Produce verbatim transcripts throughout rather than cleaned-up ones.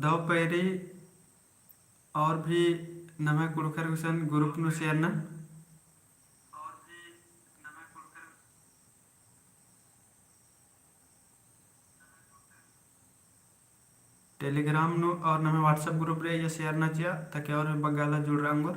दव पैरी और भी नम्है कुँड़ुख़र गुसन group नू share ना। Telegram नू और नम्है WhatsApp group रई अइय्या share ना चिआ, ताकि और भी बग्गे आलर जुड़रआ ओंगोर।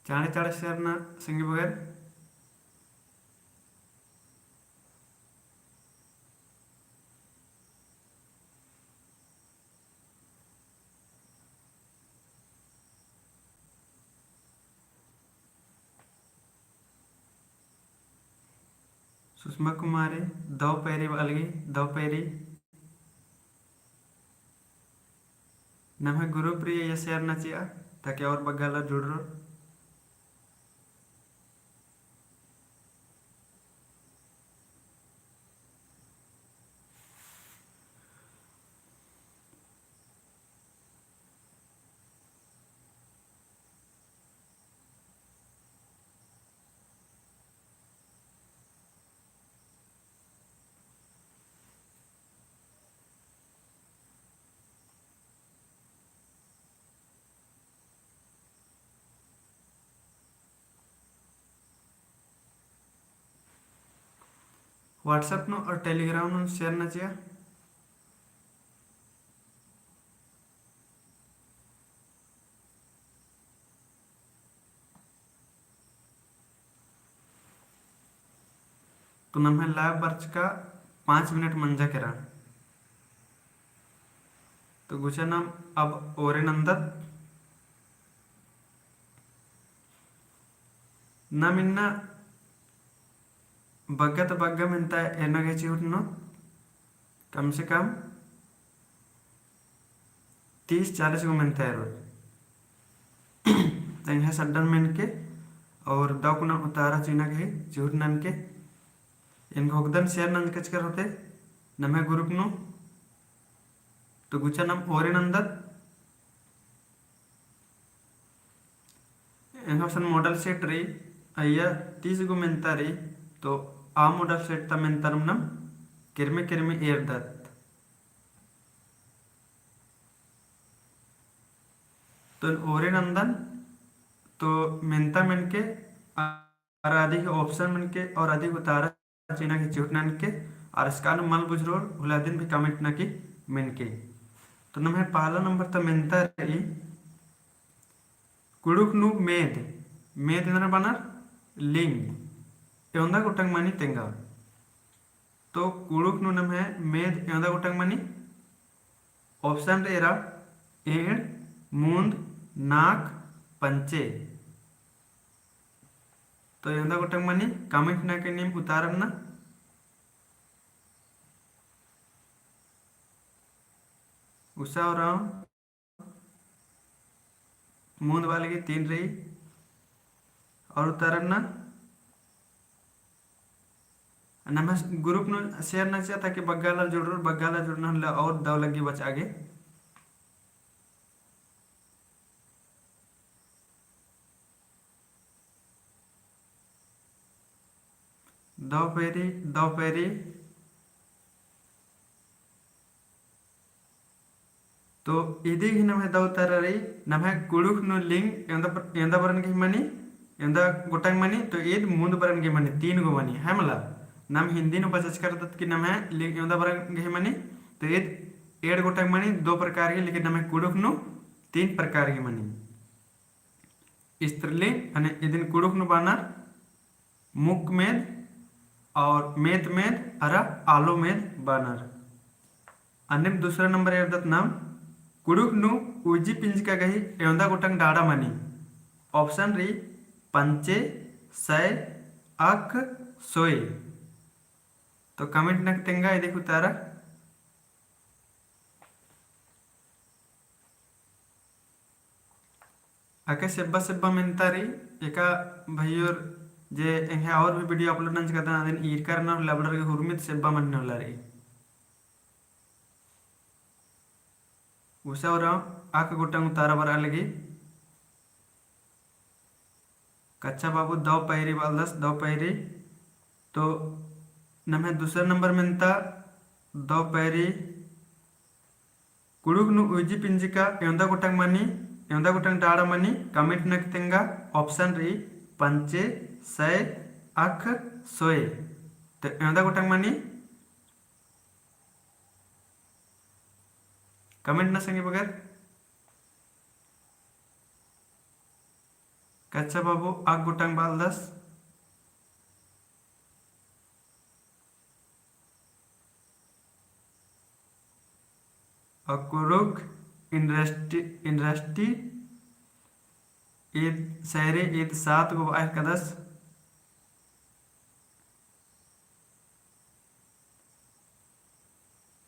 चाँड़े चाँड़े share ना संगी बगर। सुषमा कुमारी, दव पैरी बआ लगी, दव पैरी। नम्है group रई अइय्या share ना चिआ, ताकि और बग्गे आलर जुड़रओर। WhatsApp नू और Telegram नू share ना चिआ। तो नम्है live बरचका पाँच minute मंजा केरा। तो गुचा नाम अब ओरे नन्दत। नाम इन्ना बग्गे ता बग्गे मेन्ता एरना गही चिहुट ननोत, कम से कम तीस चालीस गो मेन्ता एरोत। तो एंग्है सड्डन मेनके और दव कुना उतारा चिअना गही चिहुट ननके। एन घोखदन share नंजकचकर होते नम्है group नू। तो गुचा नाम ओरे नन्दत। एंग्है सन model set रई, अइय्या तीस गो मेन्ता रई, तो आ model set ता मेन्ता नम नम किरमे किरमे एरदत। तो ओरे नन्दन, तो मेन्ता मेनके अरा अदी गही option मेनके और अदी गही उतारा चिअना गही चिहुट ननके, अरा असकान मल बुझुरओर उल्ला दिन भी comment ननकी मेनके। तो नम्है पहला नंबर ता मेन्ता रई, कुँड़ुख़ नू मेद, मेद एन्दरा बअनर लिंग, एवंदा गोटंग मनी तेंगा। तो कुँड़ुख़ नू नम्है मेद एवंदा गोटंग मनी, option रई एरा एंड़, मुन्द, नाक, पंचे। तो एवंदा गोटंग मनी comment ननके नीम उतारना। उषा उराँव, मुन्द बआ लगी तीन रई। और उतारना। नम्है group नू share नंजा ताकि बग्गे आलर जुड़रओर, बग्गे आलर जुड़ना होले और दव लग्गी बचआ गे। दव पैरी, दव पैरी। तो इदी ही नम्है दव उतारा रई, नम्है कुँड़ुख़ नू लिंग एवंदा बर-, एवंदा बरन गही मनी, एवंदा गोटंग मनी, तो ईद मुन्द बरन गही मनी, तीन गो मनी, है मला। नाम हिन्दी नू बचचकर रअदत कि नम्है लिंग एवंदा बरन गही मनी, तो ईद एंड़ गोटंग मनी, दो प्रकार गही, लेकिन नम्है कुँड़ुख़ नू तीन प्रकार गही मनी। स्त्रीलिंग, अने इदिन कुँड़ुख़ नू बअनर मुक्क मेद और मेत मेद अरा आलो मेद बअनर। अन्नेम दूसरा नंबर एरदत नाम, कुँड़ुख़ नू उज्जी पिंजका गही एवंदा गोटंग डाड़ा मनी। Option रई पंचे, सय, अक, सोय। तो comment नक तेंगा इदी उतारा। अके सेब्बा सेब्बा मेन्ता रई, एका भइयोर जे एंग्है और भी video upload नंजकदन, अदिन ईरका रअनर होले अबड़र गे हुरमित सेब्बा मन्ने होला रई। उसा उराँव अक गोटंग उतारा बरआ लगी। कच्छा बाबू दव पैरी बलदस, दव पैरी। तो नम्है दूसरा नंबर मेन्ता दव पैरी। कुँड़ुख़ नू उइजी पिंजका एवंदा गोटंग मनी, एवंदा गोटंग डाड़ा मनी, comment नक तेंगा। Option रई पंचे, सय, अख, सोय। तो एवंदा गोटंग मनी, comment ना संगी बगर। कच्छा बाबू अक गोटंग बलदस। अकुरुक industry, industry ईद सैरी ईद सात गो बअर कदस।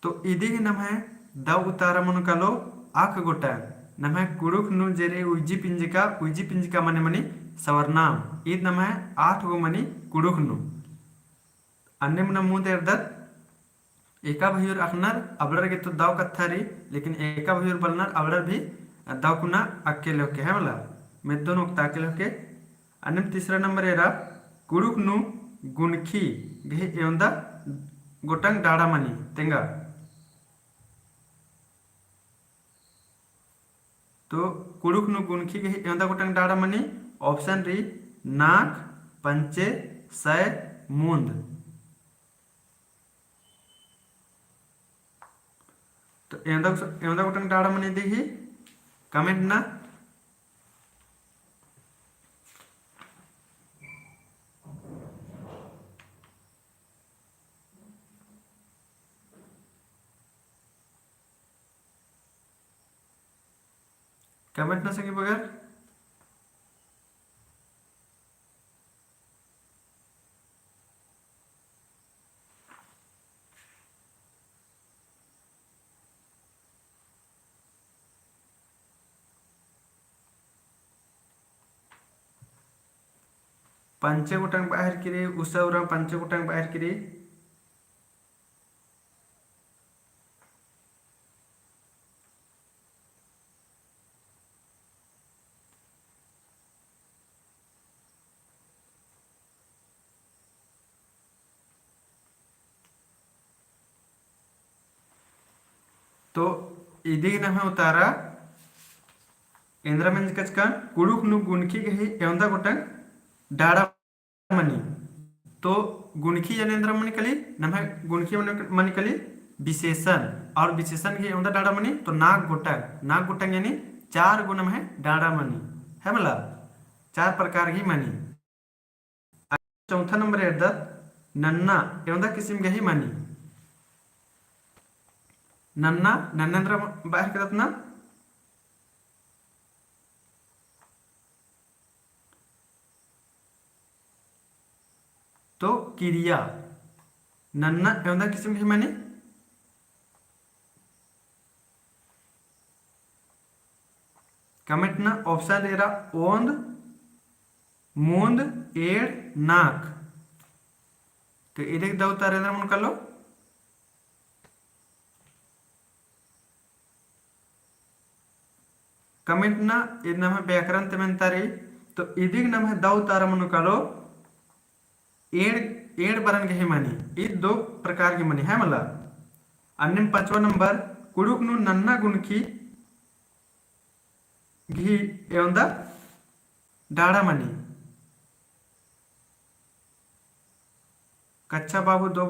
तो इदी ही नम्है दव उतारा मनो कालो अक गोटंग। नम्है कुँड़ुख़ नू जे रई उइजी पिंजका, उइजी पिंजका मने मनी सवरनाम। ईद नम्है आठ गो मनी कुँड़ुख़ नू। अन्नेम ना मुन्द एरदत, एका भइयोर अख़नर अबड़र गे तो दव कत्था रई, लेकिन एका भइयोर बलनर अबड़र भी दव कुना अक्केल होके, है मला, मेद्दोन ओक्ता अक्केल होके। अन्नेम तीसरा नंबर एरा, कुँड़ुख़ नू गुनखी गही एवंदा गोटंग डाड़ा मनी, तेंगा। तो कुँड़ुख़ नू गुनखी गही एवंदा गोटंग डाड़ा मनी, option रई नाख, पंचे, सय, मुन्द। तो एवंदा, एवंदा गोटंग डाड़ा मनी इदी ही, comment ना। Comment ना संगी बगर। पंचे गोटंग बअर किरी, उसा उराँव पंचे गोटंग बअर किरी। तो इदी नम्है उतारा एन्दरा मेंजकचकन, कुँड़ुख़ नू गुनखी गही एवंदा गोटंग डाड़ा मनी। तो गुनखी यानी एन्दरा मनी कली, नम्है गुनखी मनी, मनी कली विशेषण, और विशेषण गही एवंदा डाड़ा मनी, तो नाग गोटंग, नाग गोटंग यानी चार गो नम्है डाड़ा मनी, है मला, चार प्रकार गही मनी। चौथा नंबर एरदत नन्ना एवंदा किसिम गही मनी। नन्ना, नन्ना एन्दरा बअर केरदत ना? तो किरिया। नन्ना एवंदा किसिम गही मनी? Comment ना option एरा ओन्द, मुन्द, एंड़, नाख। तो इदी गही दव उतारा एन्दरा मनो कालो। Comment ना, ईद नम्है व्याकरण ती मेन्ता रई, तो इदी गही नम्है दव उतारा मनो कालो, एंड़, एंड़ बरन गही मनी, ईद दो प्रकार गही मनी, है मला। अन्नेम पाँचवा नंबर, कुँड़ुख़ नू नन्ना गुनखी गही एवंदा डाड़ा मनी। कच्छा बाबू दो